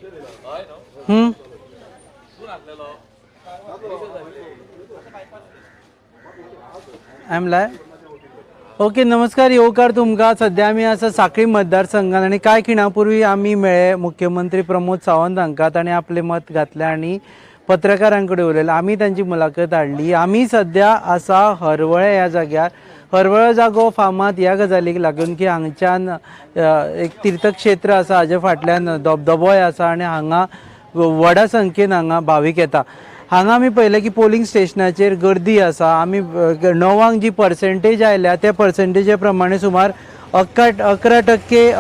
I am live. Okay, नमस्कार येवकार तुमकां. सद्या आमी आसा साखळी मतदारसंघात आनी कांय खिणां पूर्वी आमी मेळ्ळे मुख्यमंत्री प्रमोद सावंत हांकां. ताणें आपलें मत घातलें आनी पत्रकारां कडेन उलयलें. आमी तांची मुलाखत हाडली. आमी सद्या आसा हरवळे ह्या जाग्यार. हरवळे जागो फामाद ह्या गजालीक लागून की हांगच्यान एक तीर्थक्षेत्र आसा, हाजे फाटल्यान धबधबोय आसा आनी हांगा व्हडा संख्येन हांगा भावीक येता. हांगा आमी पळयलें की पोलिंग स्टेशनाचेर गर्दी आसा. आमी 9 जी पर्सेंटेज आयल्या त्या पर्सेंटेजे प्रमाणे सुमार 11%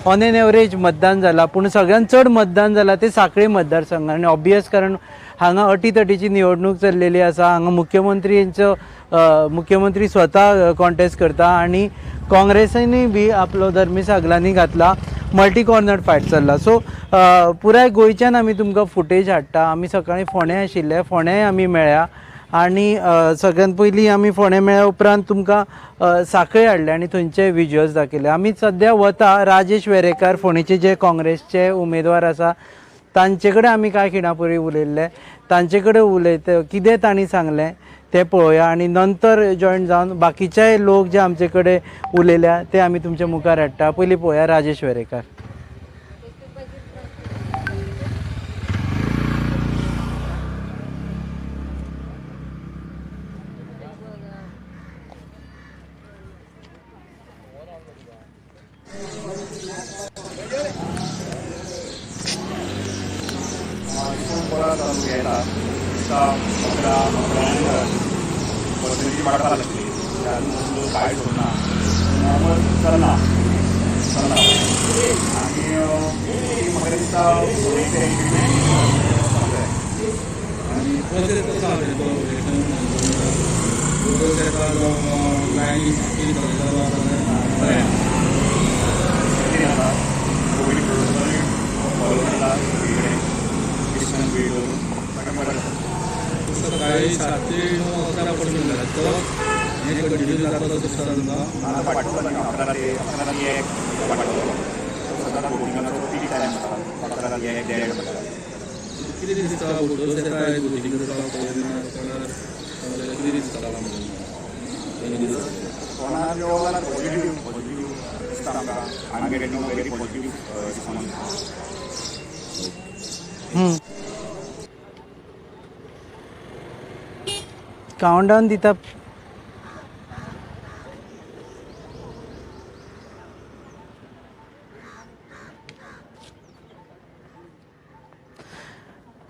ऑन एन एवरेज मतदान जालां. पूण सगळ्यांत चड मतदान जालां तें साखळी मतदारसंघान आनी ऑब्वियस कारण हांगा अटीतटीची निवडणूक चल्लेली आसा. हांगा मुख्यमंत्रींचो मुख्यमंत्री स्वता कॉन्टेस्ट करता आनी काँग्रेसीनूय बी आपलो धर्मी सागलांनी घातला. मल्टी कॉर्नर फायट चल्ला. सो पुराय गोंयच्यान आमी तुमकां फुटेज हाडटा. आमी सकाळीं फोंडें आशिल्ले, फोंडेंय आमी मेळ्ळ्या आनी सगळ्यांत पयलीं आमी फोंडें मेळ्ळ्या उपरांत तुमकां साखळी हाडले आनी थंयचे विज्युअल्स दाखयले. आमी सद्या वता राजेश वेरेंकार, फोंडेचे जे काँग्रेसचे उमेदवार आसा तांचे कडेन आमी कांय खिणां पयलीं उलयल्ले. तांचे कडेन उलयता कितें तांणी सांगलें तें पळोवया आनी नंतर जॉयन जावन बाकीचेय लोक जे आमचे कडेन उलयल्या ते आमी तुमच्या मुखार हाडटा. पयलीं पळोवया राजेश वेरेंकार. सकाळी 7 ते 9 11 पर्यंत जाता. हे कंटिन्यू जाता दिसता तुमकां. कितें दिसता वोटर्स येता वोटींग करपाक कितें दिसता काउंटडावन दिता.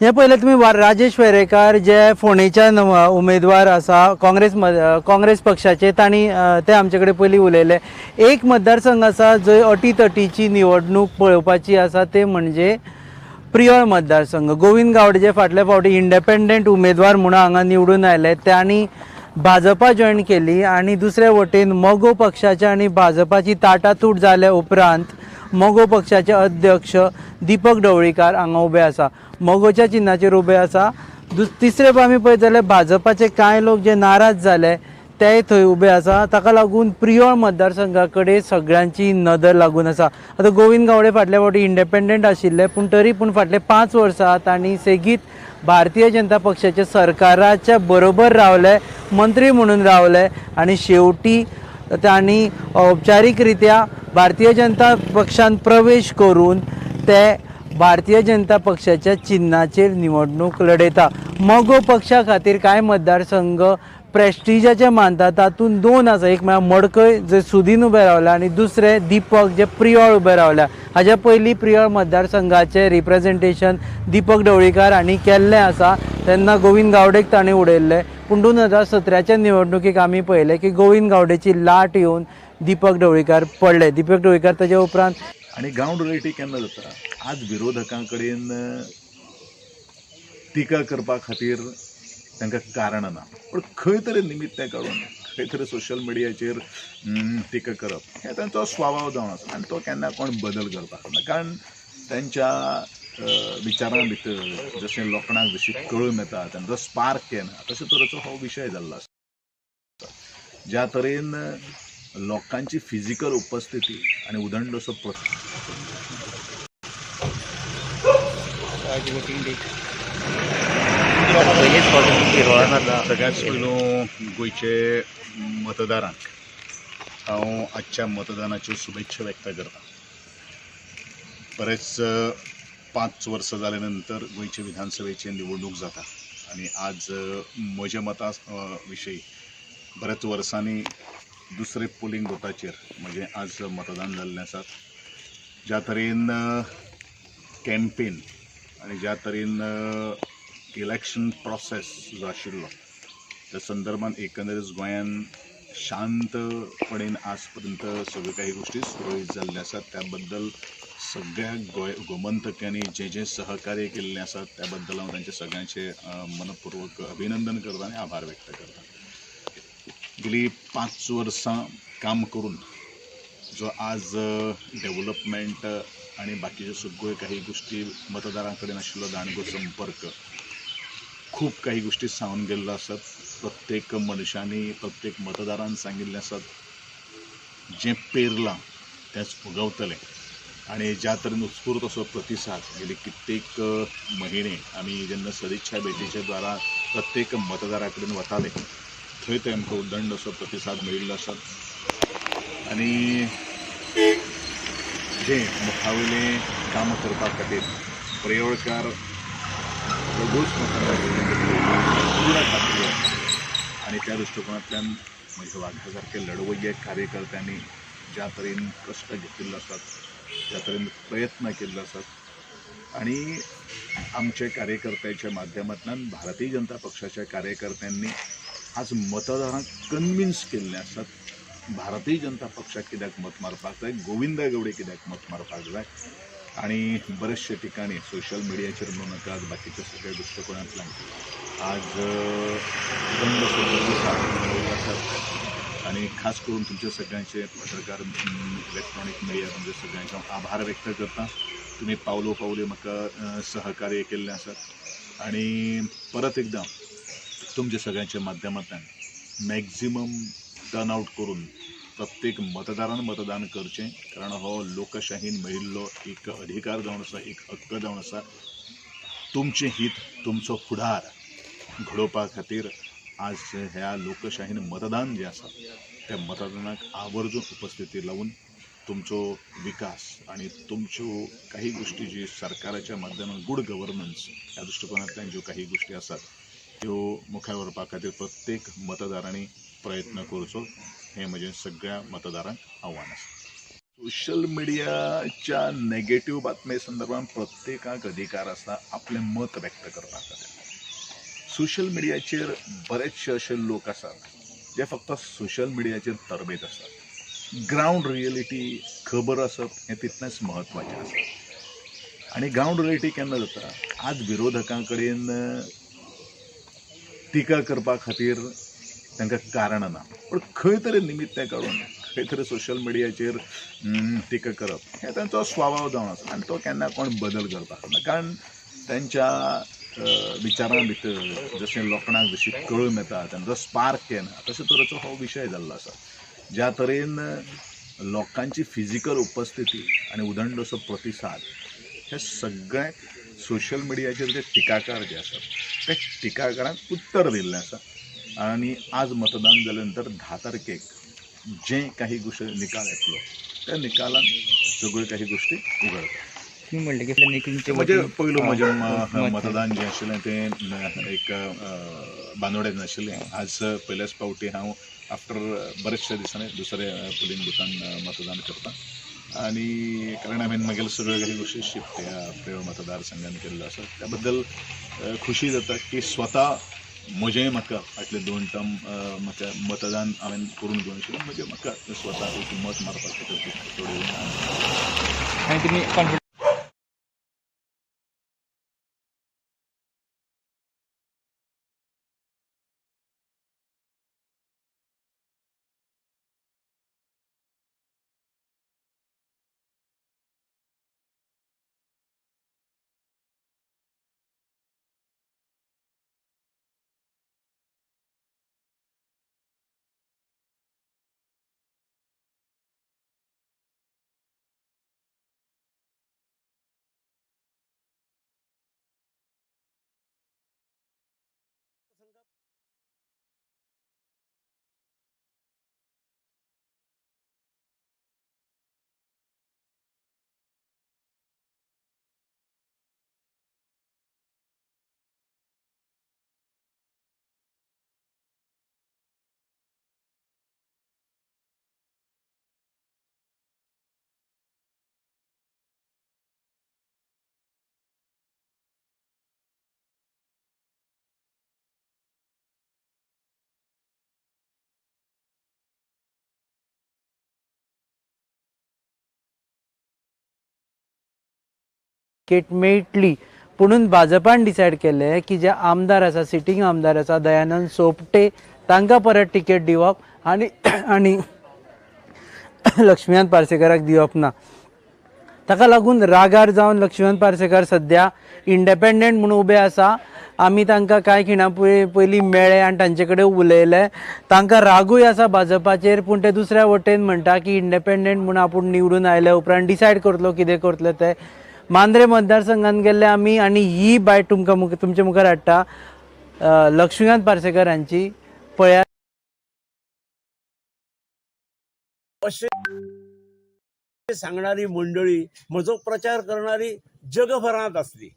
हे पयलें तुमी राजेश वेरेंकार जे फोंडेच्यान उमेदवार आसा काँग्रेस पक्षाचे, तांणी ते आमचे कडेन पयलीं उलयले. एक मतदारसंघ आसा जंय अटीतटीची निवडणूक पळोवपाची आसा ते म्हणजे प्रियोळ मतदारसंघ. गोविंद गावडे जे फाटले फावटी इंडिपेंडंट उमेदवार म्हणून हांगा निवडून आयले तांणी भाजपा जॉयन केली आनी दुसरे वटेन मगो पक्षाचे आनी भाजपाची ताटातूट जाल्या उपरांत मगो पक्षाचे अध्यक्ष दीपक ढवळीकार हांगा उबे आसा, मगोच्या चिन्हाचेर उबे आसा. तिसरे आमी पळयत जाल्यार भाजपाचे कांय लोक जे नाराज जाले तेय थंय उबे आसा. ताका लागून प्रियोळ मतदारसंघा कडेन सगळ्यांची नदर लागून आसा. आतां गोविंद गावडे फाटल्या फावटी इंडिपेंडंट आशिल्ले, पूण तरी पूण फाटले 5 वर्सां तांणी सेगीत भारतीय जनता पक्षाच्या सरकाराच्या बरोबर रावले, मंत्री म्हणून रावले आनी शेवटी तांणी औपचारीकरित्या भारतीय जनता पक्षान प्रवेश करून ते भारतीय जनता पक्षाच्या चिन्हाचेर निवडणूक लढयता. मगो पक्षा खातीर कांय मतदारसंघ प्रेस्टिजाचे मानता, तातूंत 2 आसा. एक म्हळ्यार मडकय जे सुदीन उबे रावल्या आनी दुसरे दीपक जे प्रियोळ उबे रावल्या. हाज्या पयलीं प्रियोळ मतदारसंघाचें रिप्रेजेंटेशन दीपक ढवळीकार हांणी केल्लें आसा, तेन्ना गोविंद गावडेक ताणें उडयल्लें. पूण 2017च्या निवडणुकीक आमी पळयलें की गोविंद गावडेची लाट येवन दीपक ढवळीकार पडले. दीपक ढवळीकार ताजे उपरांत आनी ग्रावंड रियलिटी केन्ना जाता, आज विरोधकां कडेन टिका करपा खातीर तांकां कारण ना, पूण खंय तरी निमित्तें काडून खंय तरी सोशल मिडियाचेर टिका करप हें तांचो स्वभाव जावन आसा आनी तो केन्ना कोण बदल करपाक ना. कारण तांच्या विचारां भितर जशें लोकांक जशी कळून येता तांचो स्पार्क येना तशे तरेचो हो विशय जाल्लो आसा. ज्या तरेन लोकांची फिजिकल उपस्थिती आनी उदंड असो आज वोटींग डे. पयलीच फावट शिरोळा. सगळ्यात पयलू गोंयचे मतदारांक हांव आजच्या मतदानाच्यो शुभेच्छा व्यक्त करता. बरेच 5 वर्सां जाले नंतर गोंयचे विधानसभेची निवडणूक जाता आनी आज म्हज्या मता विशयी बऱ्याच वर्सांनी दुसरे पोलिंग बुथाचेर म्हजें आज मतदान जाल्लें आसा. ज्या तरेन कॅम्पेन आनी ज्या तरेन इलेक्शन प्रोसेस जो आशिल्लो त्या संदर्भात एकंदरीत गोंयान शांतपणेन आज पर्यंत सगळ्यो काही गोष्टी सुरळीत जाल्ल्यो आसात. त्या बद्दल सगळ्या गोमंतक्यांनी जे जे सहकार्य केल्लें आसा त्या बद्दल हांव तांचे सगळ्यांचे मनपूर्वक अभिनंदन करता आनी आभार व्यक्त करता. गेली 5 वर्सां काम करून जो आज डेवलपमेंट आनी बाकीच्यो सगळ्यो काही गोष्टी मतदारां कडेन आशिल्लो दांडगो संपर्क खूब काही गोष्टी सांगून गेल्लो आसात. प्रत्येक मनशांनी प्रत्येक मतदारान सांगिल्लें आसात जें पेरलां तेंच उगवतलें आनी ज्या तरेन उत्स्फूर्त असो प्रतिसाद गेले कित्येक म्हयने आमी जेन्ना सदिच्छा भेटीच्या द्वारा प्रत्येक मतदारा कडेन वताले थंय थंय आमकां उदंड असो प्रतिसाद मेळिल्लो आसा. आनी जें मुखावयलें काम करपा खातीर प्रियोळकार प्रभूच पूर्ण खात्री आसा आनी त्या दृश्टिकोनांतल्यान म्हज्या वाघा सारके लढवय्ये कार्यकर्त्यांनी ज्या तरेन कश्ट घेतिल्ले आसात, ज्या तरेन प्रयत्न केल्ले आसात आनी आमचे कार्यकर्त्याच्या माध्यमांतल्यान भारतीय जनता पक्षाच्या कार्यकर्त्यांनी आज मतदारांक कन्विन्स केल्ले आसात भारतीय जनता पक्षाक कित्याक मत मारपाक जाय, गोविंदा गावडे कित्याक मत मारपाक जाय. आनी बरेचशे ठिकाणी सोशल मिडियाचेर म्हणू नाकात बाकीच्या सगळ्या दृश्टिकोनांतल्यान आज उदंड असो प्रतिसाद मेळिल्लो आसा. आनी खास करून तुमच्या सगळ्यांचे पत्रकार, इलेक्ट्रॉनीक मिडिया, तुमच्या सगळ्यांचे हांव आभार व्यक्त करता. तुमी पावलो पावली म्हाका सहकार्य केल्लें आसा आनी परत एकदां तुमच्या सगळ्यांच्या माध्यमांतल्यान मॅक्झिमम टर्नआउट करून प्रत्येक मतदारान मतदान करचें, कारण हो लोकशाहीन मेळिल्लो एक अधिकार जावन आसा, एक हक्क जावन आसा. तुमचें हित, तुमचो फुडार घडोवपा खातीर आज ह्या लोकशाहीन मतदान जें आसा त्या मतदानाक आवर्जून उपस्थिती लावन तुमचो विकास आनी तुमच्यो काही गोष्टी जी सरकाराच्या माध्यमांत गुड गव्हर्नन्स ह्या दृश्टिकोनांतल्यान ज्यो काही गोष्टी आसात त्यो मुखार व्हरपा खातीर प्रत्येक मतदारांनी प्रयत्न करचो हें म्हजें सगळ्या मतदारांक आव्हान आसा. सोशल मिडियाच्या नेगेटीव बातमे संदर्भात प्रत्येकाक अधिकार आसा आपलें मत व्यक्त करपा खातीर. सोशल मिडियाचेर बरेचशे अशे लोक आसात जे फक्त सोशल मिडियाचेर तरबेज आसात. ग्रावंड रियलिटी खबर आसप हें तितलेंच म्हत्वाचें आसा. आनी ग्रावंड रियलिटी केन्ना जाता, आज विरोधकां कडेन टिका करपा खातीर तांकां कारण ना, पूण खंय तरी निमित्तें काडून खंय तरी सोशल मिडियाचेर टिका करप हें तांचो स्वभाव जावन आसा आनी तो केन्ना कोण बदल करपाक ना. कारण तांच्या विचारां भितर जशें लोखणाक जशी कळम येता तेन्ना स्पार्क येना तशे तरेचो हो विशय जाल्लो आसा. ज्या तरेन लोकांची फिजिकल उपस्थिती आनी उदंड असो प्रतिसाद हे सगळें सोशल मिडियाचेर जे टिकाकार जे आसात ते टिकाकारांक उत्तर दिल्लें आसा. आनी आज मतदान जाले नंतर 10 तारखेक जे काही गोष्टी निकाल येतलो त्या निकालान सगळ्यो काही गोष्टी उगडटा. तुम्ही म्हणले की म्हणजे पयलो म्हजें मतदान जें आशिल्लें तें एक बांदोड्यान आशिल्लें. आज पयल्याच फावटी हांव आफ्टर बरेचशे दिसांनी दुसऱ्या पोलिंग बुथान मतदान करता आनी कारण हांवें म्हगेले सगळ्यो काही गोष्टी शिफ्ट ह्या प्रियोळ मतदारसंघान केल्लो आसा. त्या बद्दल खुशी जाता की स्वता म्हजें म्हाका फाटले 2 टर्म म्हाका मतदान हांवें करून घेवंक नाशिल्लें, म्हजें म्हाका स्वता एक मत मारपाक खातीर. तिकेट मेळटली. पुणून भाजपान डिसायड केलें की जे आमदार आसा, सिटींग आमदार आसा दयानंद सोपटे, तांकां परत तिकेट दिवप आनी आनी लक्ष्मीकांत पार्सेकाराक दिवप ना. ताका लागून रागार जावन लक्ष्मीकांत पार्सेकार सद्या इंडिपेंडंट म्हणून उबे आसा. आमी तांकां कांय खिणां पयलीं मेळ्ळे आनी तांचे कडेन उलयले. तांकां रागूय आसा भाजपाचेर, पूण ते दुसऱ्या वटेन म्हणटा की इंडिपेंडंट म्हणून आपूण निवडून आयल्या उपरांत डिसायड करतलो कितें करतले ते. मांद्रे मतदारसंघात गेल्ले आमी आनी ही बायट तुमकां तुमचे मुखार हाडटा लक्ष्मीकांत पार्सेकार हांची. पळयात. अशें सांगणारी मंडळी, म्हजो प्रचार करणारी जगभरांत आसली.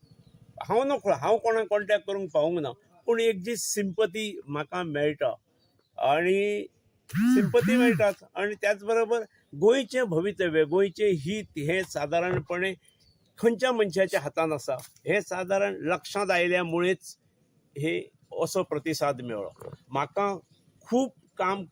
हांव नकळो, हांव कोणाक कॉन्टेक्ट करूंक पावूंक ना, पूण एक जी सिंपती म्हाका मेळटा आनी सिंपती मेळटाच आनी त्याच बरोबर गोंयचें भवितव्य, गोंयचें हीत हें सादारणपणे खंयच्या मनशाच्या हातान आसा हें सादारण लक्षांत आयल्या मुळेच हे असो प्रतिसाद मेळ्ळो म्हाका. खूब काम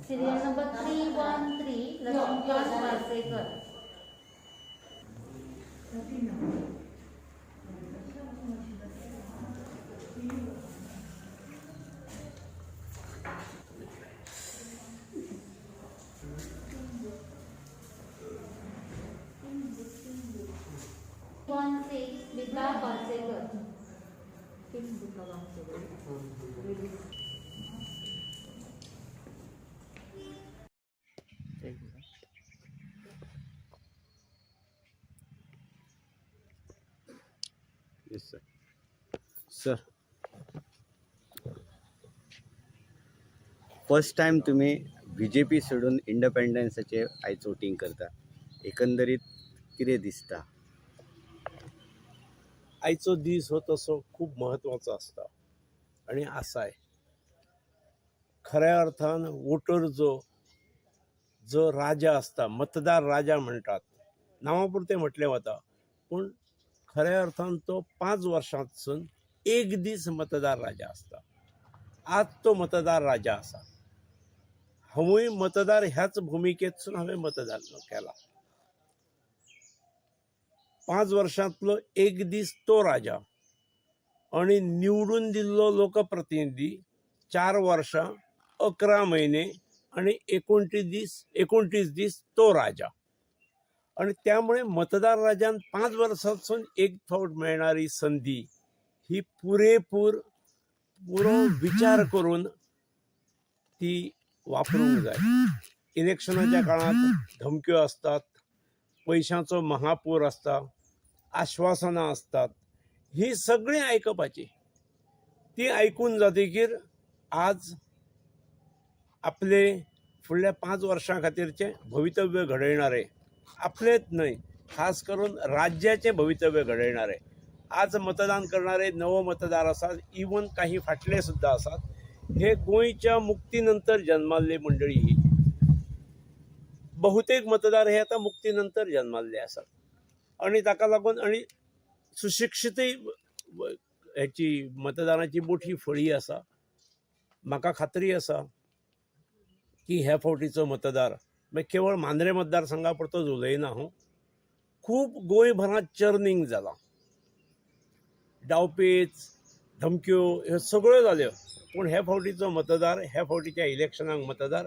Serial number 313, Laxmikant Parsekar. 16, Smita Parsekar. Yes sir. Sir, first time तुम्ही बीजेपी सोडून इंडिपेंडन्साचे आयज वोटींग करता, एकंदरीत कितें दिसता? आयचो दीस हो तसो खूब म्हत्वाचो आसता आनी आसाय. खऱ्या अर्थान वोटर जो जो राजा आसता, मतदार राजा म्हणटात, नांवा पुरतें म्हटलें वता, पूण खऱ्या अर्थान तो 5 वर्सांतसून एक दीस मतदार राजा आसता. आज तो मतदार राजा आसा. हांवूय मतदार ह्याच भुमिकेंतसून हांवें मतदान केलां. 5 वर्सांतलो एक दीस तो राजा आनी निवडून दिल्लो लोकप्रतिनिधी 4 वर्सां 11 म्हयने आनी 29 दीस तो राजा. आनी त्यामुळे मतदार राजान 5 वर्सांतसून एक फावट मेळणारी संदी ही पुरेपूर पुरो विचार करून ती वापरूंक जाय. इलेक्शनाच्या काळांत धमक्यो आसतात, पयशांचो महापूर आसता, आश्वासनां आसतात, ही सगळीं आयकपाची. ती आयकून जातकीर आज आपले फुडल्या 5 वर्सां खातीरचें भवितव्य घडयणारे, आपलेच न्हय खास करून राज्याचें भवितव्य घडयणारे आज मतदान करणारे नवो मतदार आसात, इवन काही फाटले सुद्दां आसात. हे गोंयच्या मुक्ती नंतर जन्माल्ली मंडळी ही बहुतेक मतदार हे आतां मुक्ती नंतर जन्माल्ले आसात आनी ताका लागून आनी सुशिक्षीतय हेची मतदानाची मोठी फळी आसा. म्हाका खात्री आसा की ह्या फावटीचो मतदार मागीर केवळ मांद्रें मतदारसंघा पुरतोच उलयना हांव, खूब गोंयभरांत चर्निंग जालां, डावपेच, धमक्यो ह्यो सगळ्यो जाल्यो, पूण ह्या फावटीचो मतदार, ह्या फावटीच्या इलेक्शनाक मतदार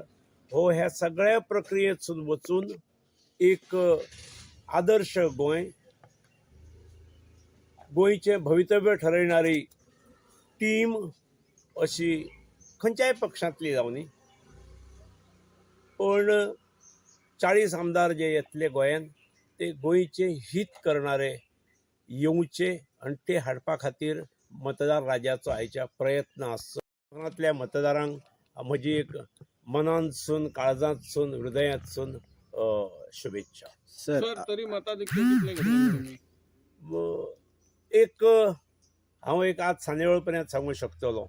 हो ह्या सगळ्या प्रक्रियेंतसून वचून एक आदर्श गोंय, गोंयचें भवितव्य ठरयणारी टीम अशी खंयच्याय पक्षांतली जावनी, पण 40 आमदार जे येतले गोंयान ते गोंयचें हीत करणारे येवचे आनी ते हाडपा खातीर मतदार राजाचो आयच्या प्रयत्न आसचो. कोकणांतल्या मतदारांक म्हजी एक मनांतसून, काळजांतसून, हृदयांतसून शुभेच्छा. सर, तरी मताधिक्य कितले घेतले तुम्ही? एक हांव एक आज सांजेवेळ पर्यंत सांगूंक शकतलो,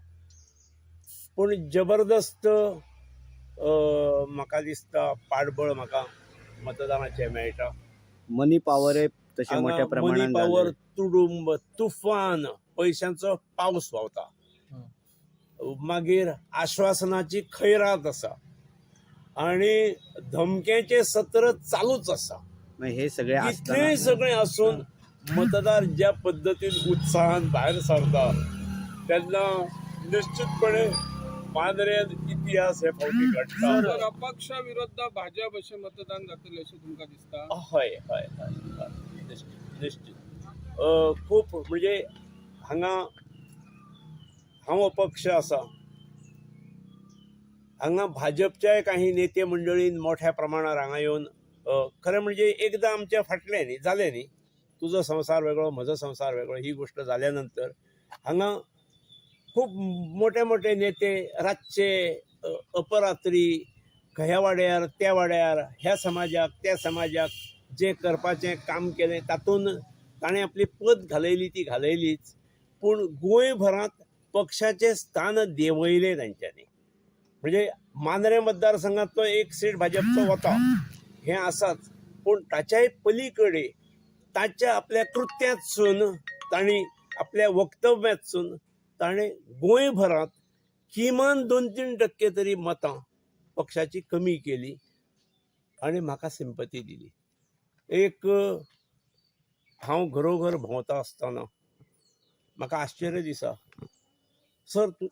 पूण जबरदस्त म्हाका दिसता पाठबळ म्हाका मतदानाचें मेळटा. मनी पावर तशें मोठ्या मनी प्रमाणात पावर, तुडुंब, तुफान पयशांचो पावस व्हांवता, मागीर आश्वासनाची खैरात आसा आनी धमक्याचें सत्र चालूच आसा. हे सगळे इतलें सगळें आसून मतदार ज्या पद्दतीन उत्साहान भायर सरता तेन्ना निश्चितपणे मांद्रेंत इतिहास हे फावटी घडटा. अपक्षा विरुद्ध भाजप अशें मतदान जातलें अशें तुमकां दिसता? हय हय हय हय, निश्चित निश्चित. खूब म्हणजे हांगा हांव अपक्ष आसा, हांगा भाजपच्याय काही नेते मंडळीन मोठ्या प्रमाणार हांगा येवन खरें म्हणजे एकदां आमच्या फाटलें न्ही जालें न्ही, तुजो संवसार वेगळो म्हजो संवसार वेगळो ही गोश्ट जाल्या नंतर हांगा खूब मोठे मोठे नेते रातचे अपरात्री ह्या वाड्यार त्या वाड्यार ह्या समाजाक त्या समाजाक जें करपाचें काम केलें तातूंत ताणें आपली पत घालयली ती घालयलीच, पूण गोंयभरांत पक्षाचें स्थान देंवयलें तांच्यांनी. म्हणजे मांद्रें मतदारसंघांतलो एक सीट भाजपचो वता हें आसाच, पूण ताच्याय पली कडेन ताच्या आपल्या कृत्यांतसून तांणी आपल्या वक्तव्यांतसून ताणें गोंयभरांत किमान 2-3% तरी मतां पक्षाची कमी केली आनी म्हाका सिंपती दिली. एक हांव घरोघर भोंवता आसतना म्हाका आश्चर्य दिसा, सर तूं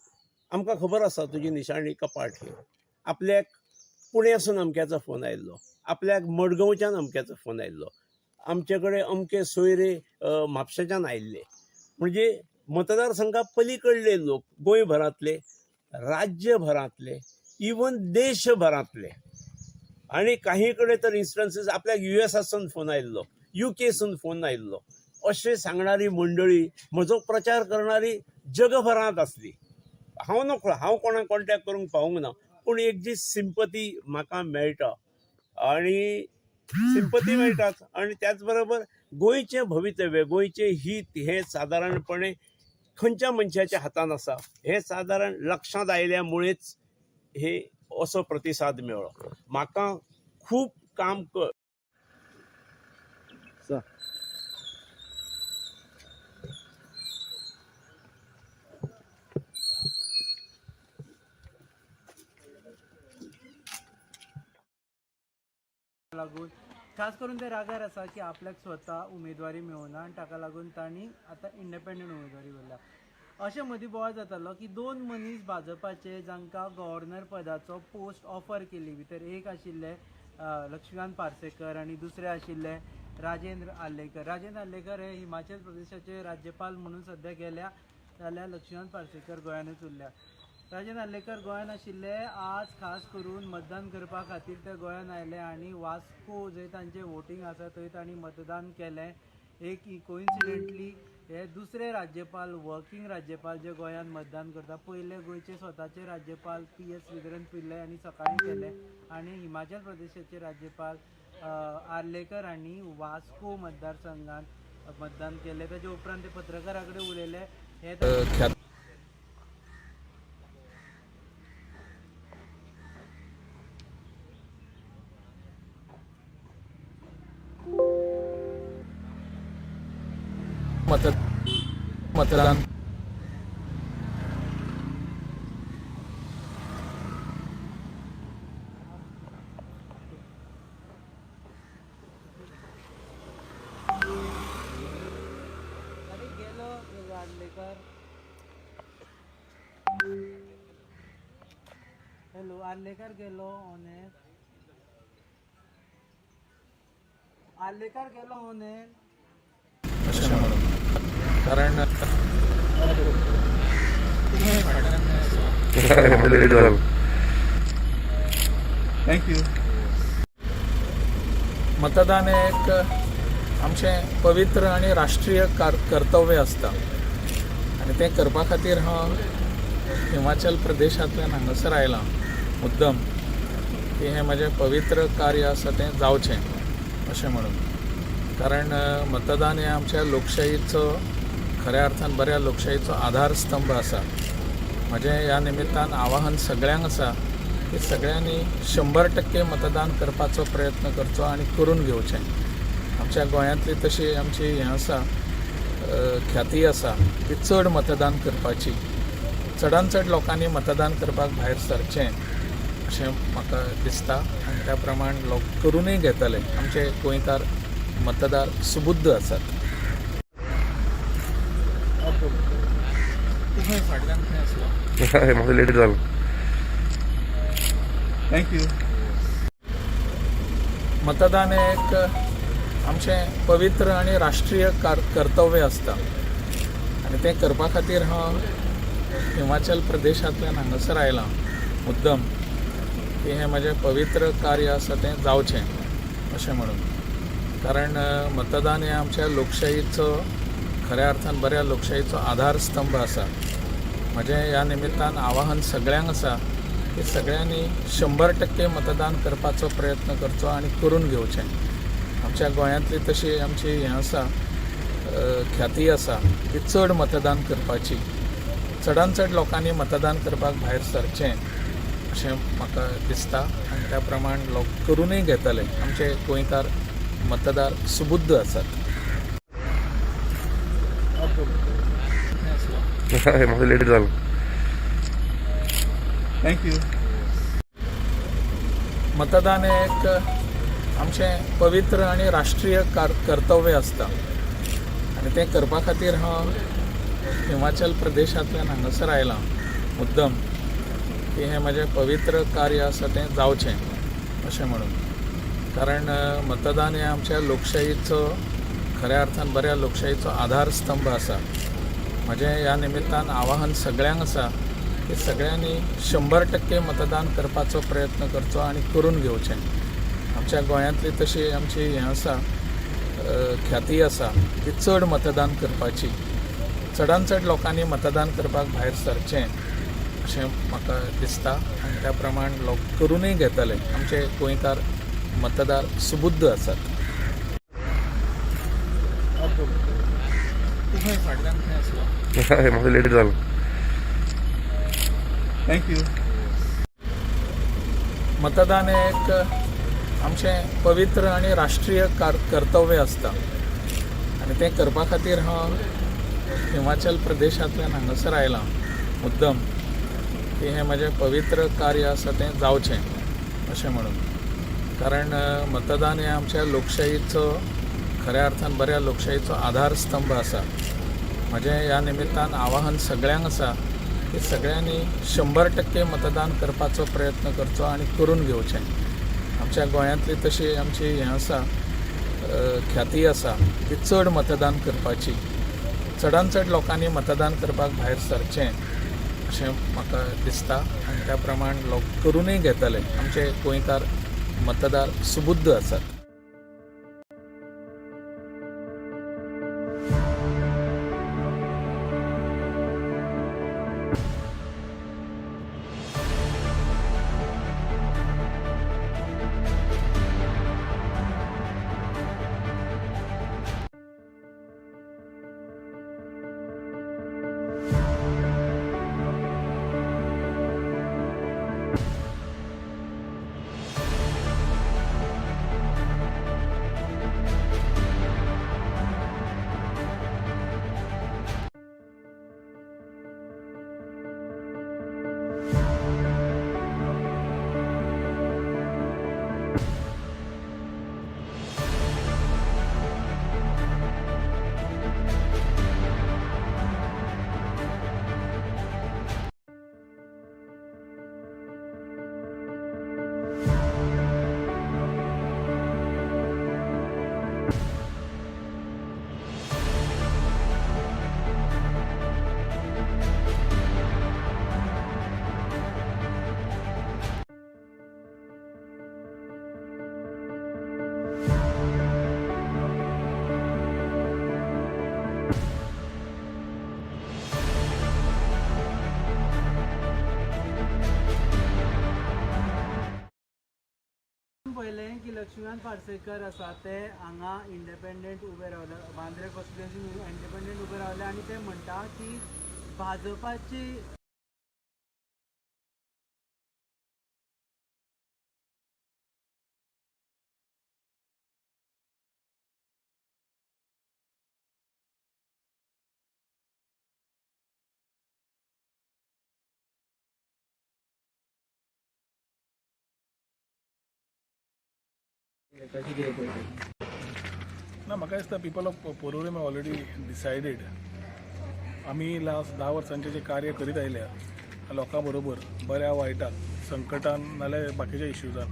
आमकां खबर आसा तुजी निशाणी कपाट ही, आपल्याक पुण्यासून अमक्याचो फोन आयिल्लो, आपल्याक मडगांवच्यान अमक्याचो फोन आयिल्लो, आमचे कडेन अमके सोयरे म्हापशेच्यान आयिल्ले. म्हणजे मतदारसंघा पलीकडले लोक गोंयभरांतले, राज्यभरांतले, इवन देशभरांतले, आनी काही कडेन तर इन्स्टन्सीस आपल्याक युएसासून फोन आयिल्लो, युकेसून फोन आयिल्लो, अशें सांगणारी मंडळी म्हजो प्रचार करणारी जगभरांत आसली. हांव नकळो, हांव कोणाक कॉन्टेक्ट करूंक पावूंक ना, पूण एक जी सिंपती म्हाका मेळटा आनी सिंपती मेळटाच, आनी त्याच बरोबर गोंयचें भवितव्य, गोंयचें हीत हें सादारणपणे खंयच्या मनशाच्या हातान आसा हें सादारण लक्षांत आयल्या मुळेच हे असो प्रतिसाद मेळ्ळो म्हाका. खूब काम लागून खास करून ते रागार आसा की आपल्याक स्वता उमेदवारी मेळना आनी ताका लागून तांणी आतां इंडिपेंडंट उमेदवारी भरल्या. अशें मदीं बोवाळ जातालो की 2 मनीस भाजपाचे जांकां गव्हर्नर पदाचो पोस्ट ऑफर केली, भितर एक आशिल्ले लक्ष्मीकांत पार्सेकर आनी दुसरे आशिल्ले राजेंद्र आर्लेकर. राजेंद्र आर्लेकर हे हिमाचल प्रदेशाचे राज्यपाल म्हणून सद्या गेल्या जाल्यार लक्ष्मीकांत पार्सेकर गोंयांतूच उरल्या. राजेंद्र आर्लेकर गोंयांत आशिल्ले, आज खास करून मतदान करपा खातीर ते गोंयांत आयले आनी वास्को जंय तांचें वोटींग आसा थंय तांणी मतदान केलें. एक कोइन्सिडेंटली हे दुसरे राज्यपाल, वर्किंग राज्यपाल जे गोंयांत मतदान करता. पयले गोंयचे स्वताचे राज्यपाल पी.एस. श्रीधरन पिल्लय हांणी सकाळीं केले आनी हिमाचल प्रदेशाचे राज्यपाल आर्लेकर हांणी वास्को मतदारसंघात मतदान केलें. ताजे उपरांत ते पत्रकारां कडेन उलयले. हे मतदान आर्लेकार गेलो ऑन एअर. आर्लेकार गेलो ऑन एअर. अशें म्हणून कारण thank you. मतदान हें एक आमचें पवित्र आनी राष्ट्रीय कर्तव्य आसता आनी तें करपा खातीर हांव हिमाचल प्रदेशांतल्यान हांगासर आयलां मुद्दम की हें म्हजें पवित्र कार्य आसा तें जावचें अशें म्हणून. कारण मतदान हें आमच्या लोकशाहीचो खऱ्या अर्थान बऱ्या लोकशाहीचो आधारस्तंभ आसा. म्हजें ह्या निमित्तान आवाहन सगळ्यांक आसा की सगळ्यांनी 100% मतदान करपाचो प्रयत्न करचो आनी करून घेवचें. आमच्या गोंयांतली तशी आमची हें आसा ख्याती आसा की चड मतदान करपाची, चडान चड लोकांनी मतदान करपाक भायर सरचें अशें म्हाका दिसता आनी त्या प्रमाण लोक करूनय घेतले. आमचे गोंयकार मतदार सुबुद्ध आसात. तूं फाटल्यान खंय आसलो? म्हाका लेट जालो. Thank you. मतदान हें एक आमचें पवित्र आनी राष्ट्रीय कर्तव्य आसता आनी तें करपा खातीर हांव हिमाचल प्रदेशांतल्यान हांगासर आयलां मुद्दम की हें म्हजें पवित्र कार्य आसा तें जावचें अशें म्हणून. कारण मतदान हें आमच्या लोकशाहीचो खऱ्या अर्थान बऱ्या लोकशाहीचो आधारस्तंभ आसा. म्हजें ह्या निमित्तान आवाहन सगळ्यांक आसा की सगळ्यांनी 100% मतदान करपाचो प्रयत्न करचो आनी करून घेवचें. आमच्या गोंयांतली तशी आमची हें आसा ख्याती आसा की चड मतदान करपाची, चडान चड लोकांनी मतदान करपाक भायर सरचें अशें म्हाका दिसता आनी त्या प्रमाण लोक करूनय घेतले. आमचे गोंयकार मतदार सुबुद्ध आसात. म्हाका लेट जालो. Thank you. मतदान हें एक आमचें पवित्र आनी राष्ट्रीय कर्तव्य आसता आनी तें करपा खातीर हांव हिमाचल प्रदेशांतल्यान हांगासर आयलां मुद्दम की हें म्हजें पवित्र कार्य आसा तें जावचें अशें म्हणून. कारण मतदान हें आमच्या लोकशाहीचो खऱ्या अर्थान बऱ्या लोकशाहीचो आधारस्तंभ आसा. म्हजें ह्या निमित्तान आवाहन सगळ्यांक आसा की सगळ्यांनी 100% मतदान करपाचो प्रयत्न करचो आनी करून घेवचें. आमच्या गोंयांतली तशी आमची हें आसा ख्याती आसा की चड मतदान करपाची, चडान चड लोकांनी मतदान करपाक भायर सरचें अशें म्हाका दिसता आनी त्या प्रमाण लोक करूनय घेतले. आमचे गोंयकार मतदार सुबुद्ध आसात. तूं फाटल्यान खंय आसलो? म्हाका लेट जालो. Thank you. मतदान हें एक आमचें पवित्र आनी राष्ट्रीय कर्तव्य आसता आनी तें करपा खातीर हांव हिमाचल प्रदेशांतल्यान हांगासर आयलां मुद्दम की हें म्हजें पवित्र कार्य आसा तें जावचें अशें म्हणून. कारण मतदान हें आमच्या लोकशाहीचो खऱ्या अर्थान बऱ्या लोकशाहीचो आधारस्तंभ आसा. म्हजें ह्या निमित्तान आवाहन सगळ्यांक आसा की सगळ्यांनी 100% मतदान करपाचो प्रयत्न करचो आनी करून घेवचें. आमच्या गोंयांतली तशी आमची हें आसा ख्याती आसा की चड मतदान करपाची, चडान चड लोकांनी मतदान करपाक भायर सरचें अशें म्हाका दिसता आनी त्या प्रमाण लोक करूनय घेतले. आमचे गोंयकार मतदार सुबुद्ध आसात. पळयलें की लक्ष्मीकांत पार्सेकर आसा ते हांगा इंडिपेंडंट उबे रावले, बांद्रे कॉन्स्टिट्युएन्सी इंडिपेंडंट उबे रावले आनी ते म्हणटा की भाजपाची ना, म्हाका दिसता people of Porvorim already decided. आमी लास्ट 10 वर्सांचें जें कार्य करीत आयल्या लोकां बरोबर, बऱ्या वायटाक, संकटान नाल्यार बाकीच्या इश्यूजान,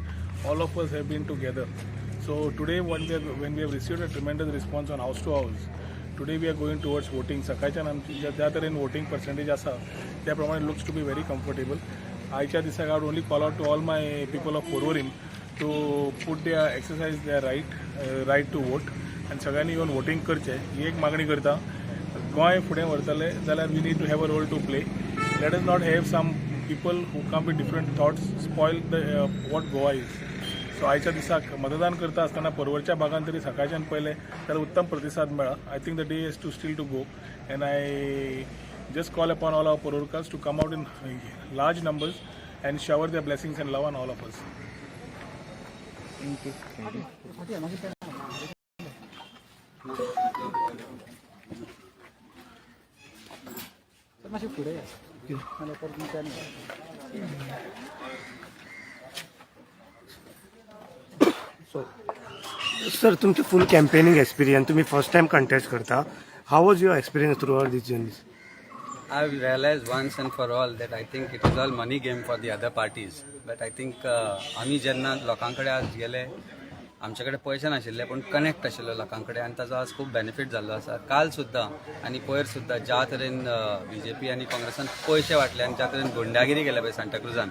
all of us have been together. So today when we have received a tremendous response on house to house, today we are going towards voting. सकाळच्यान आमची ज्या तरेन वोटींग पर्संटेज आसा त्या प्रमाणे looks to be very comfortable. आयच्या दिसाक I would only call out to all my people of Porvorim to put their exercise their right to vote आनी सगळ्यांनी येवन वोटींग करचें ही एक मागणी करता. गोंय फुडें व्हरतले जाल्यार we need to have a role to play. Let us not have some people who come with different thoughts spoil the what Goa is. So आयच्या दिसाक मतदान करता आसतना पर्वरच्या भागान तरी सकाळच्यान पळयलें जाल्यार उत्तम प्रतिसाद मेळ्ळा. I think the day is to still to go and I just call upon all our Porvorkars to come out in large numbers and shower their blessings and love on all of us. Sir, तुमचे फूल campaigning experience, तुम्ही first time contest करता, how was your experience throughout this journey? I've realized once and for all that I think it is all money game for the other parties. But I think आमी जेन्ना लोकां कडेन आज गेले, आमचे कडेन पयशे नाशिल्ले पूण कनेक्ट आशिल्लो लोकां कडेन आनी ताजो आज खूब बेनिफीट जाल्लो आसा. काल सुद्दां आनी पयर सुद्दां ज्या तरेन बीजेपी आनी काँग्रेसान पयशे वांटले आनी ज्या तरेन गुंडागिरी केल्या पळय सांताक्रुजान,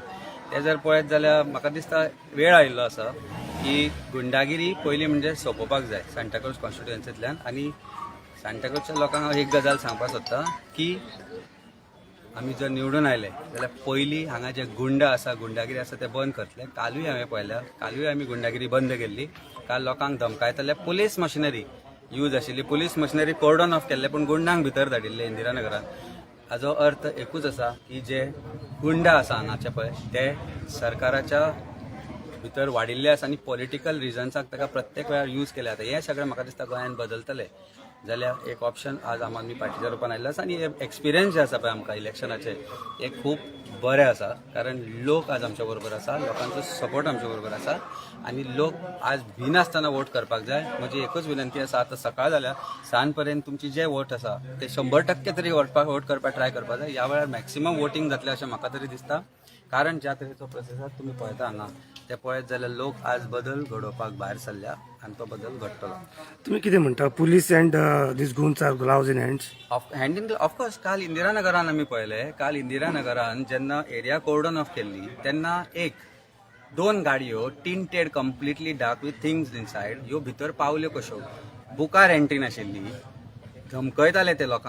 ते जर पळयत जाल्यार म्हाका दिसता वेळ आयिल्लो आसा की गुंडागिरी पयलीं म्हणजे सोंपोवपाक जाय सांताक्रूज कॉन्स्टिट्युएन्सींतल्यान. आनी सांताक्रूजच्या लोकांक हांव एक गजाल सांगपाक सोदतां की आमी जर निवडून आयले जाल्यार पयलीं हांगा जे गुंडा आसा, गुंडागिरी आसा ते बंद करतले. कालूय हांवें पळयल्या, कालूय आमी गुंडागिरी बंद केल्ली. काल लोकांक धमकायतले पुलीस मशिनरी यूज आशिल्ली, पुलीस मशिनरी कोर्डन ऑफ केल्ले पूण गुंडांक भितर धाडिल्ले इंदिरानगरान. हाजो अर्थ एकूच आसा की जे गुंडा आसा हांगाचे पळय ते सरकाराच्या भितर वाडिल्ले आसा आनी पॉलिटिकल रिजन्साक ताका प्रत्येक वेळार यूज केले जाता. हें सगळें म्हाका दिसता गोंयांत बदलतले जाल्यार एक ऑप्शन आज आम आदमी पार्टीच्या रुपान आयिल्लो आसा. आनी एक्सपिरियन्स जे आसा पळय आमकां इलेक्शनाचे हे खूब बरें आसा, कारण लोक आज आमच्या बरोबर आसा, लोकांचो सपोर्ट आमच्या बरोबर आसा आनी लोक आज भिनासतना वोट करपाक जाय. म्हजी एकूच विनंती आसा, आतां सकाळ जाल्या सांज पर्यंत तुमची जे वोट आसा ते 100% तरी वोट करपाक ट्राय करपाक जाय. ह्या वेळार मॅक्सिमम वोटींग जातलें अशें म्हाका तरी दिसता, कारण ज्या तरेचो प्रोसेस आसा तुमी पळयता हांगा, ते पळयत जाल्यार लोक आज बदल घडोवपाक भायर सरल्या आनी तो बदल घडटलो. तुम्ही कितें म्हणटा, police and this goons are gloves in hands? Of hand in of course. काल इंदिरा नगरान आमी पळयले, काल इंदिरा नगरान जेन्ना एरिया कोर्डन ऑफ केल्ली तेन्ना एक दोन गाडयो tinted completely dark with things inside ह्यो भितर पावल्यो कश्यो? बुकार एंट्री नाशिल्ली, धमकयताले ते लोकांक.